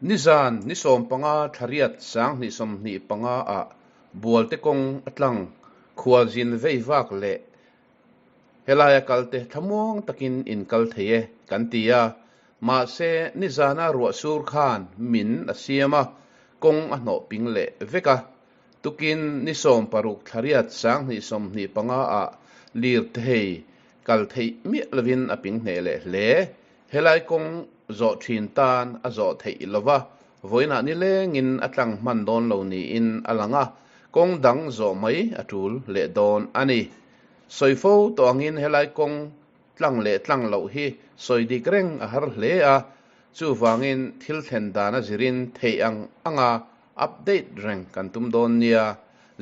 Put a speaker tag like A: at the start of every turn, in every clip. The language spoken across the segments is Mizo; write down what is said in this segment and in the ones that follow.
A: Nizan ni 15 thla riat 2025 ah Bualte kawng a tlang khualzin vei vak leh helaia kalte thlamuang takin in kal thei e kan ti a, mahse nizana ruah sur khan min a siam a, kawng a hnawh ping leh vek a. Tukin ni 16 thla riat 2025 ah lirthei kal theih miah lovin a ping hneh leh hle. Helai kawng zawh thin tan a zawh theih lova, vawiinah nilengin a tlang hman dawn lo niin a lang a, kawng dang zawh mai a tul leh dawn a ni. Sawi fo tawh angin helai kawng tlang leh tlang loh hi sawi dik reng a har hle a, chuvangin thil thlen dan a zirin theih ang anga update reng kan tum dawn nia,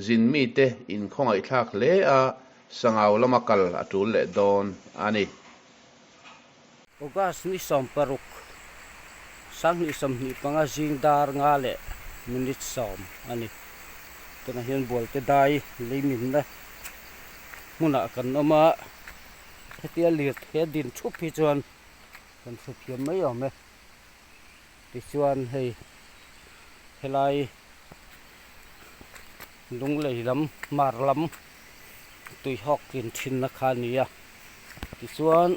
A: zin mite inkhawngaihthlak hle a, sangau lama kal a tul leh dawn a ni.
B: August ni 16, 2025 zing dar nga leh minute 10 a ni. Tunah hian Bualte dai leiminna hmunah kan awm a, hetia lirthei a din thup hi chuan kan hre thiam mai awm e. Tichuan hei helai lunglei lam hmar lam tuihawk tlin thinna kha a ni a. Tichuan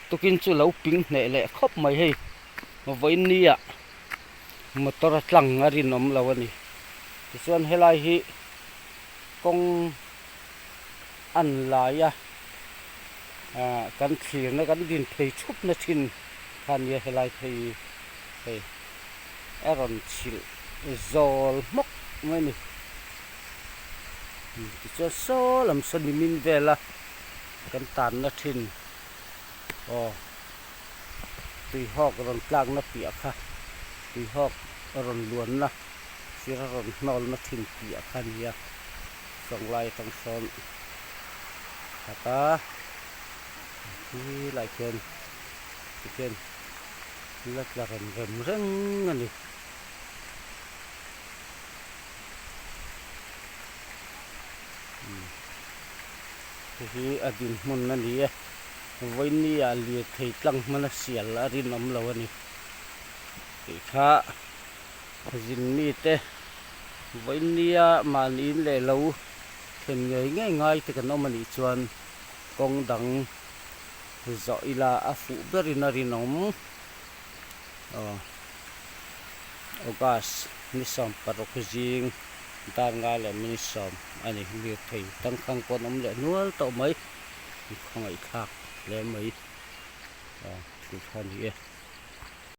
B: tukin chu lo ping hneh leh khawp mai hei vawiin nia motor a tlang a rinawm lo a ni. Tichuan helai hi kawng an lai a ah kan thlirna kan din phei thup na thin kha nia helai phei hei a rawn chhilh zawl hmawk mai a ni. Tichuan saw lam saw nimin vela kan tanna thin aw tuihawk rawn tlakna piah kha tuihawk rawn luanna sir a rawn hnawlna thin piah kha a ni a chawnglai atang sawn khat a khi lai khian tikhian la tla rem rem reng a ni. Hei hi a dinhmun a ni e vawiini ah lirthei tlang hmana sial a rinawm lo a ni tih kha zin mite vawiini a mahni in leh lo thlen ngei ngei ngai te kan awm a nih chuan kawng dang zawh ila a fuh berin a rinawm aw. August ni 16 zing dar nga leh minute 10 a ni. Lirthei tangkhang pawh an awm leh nual tawh mai. An khawngaihthlak hle mai. Aw thil kha a ni e.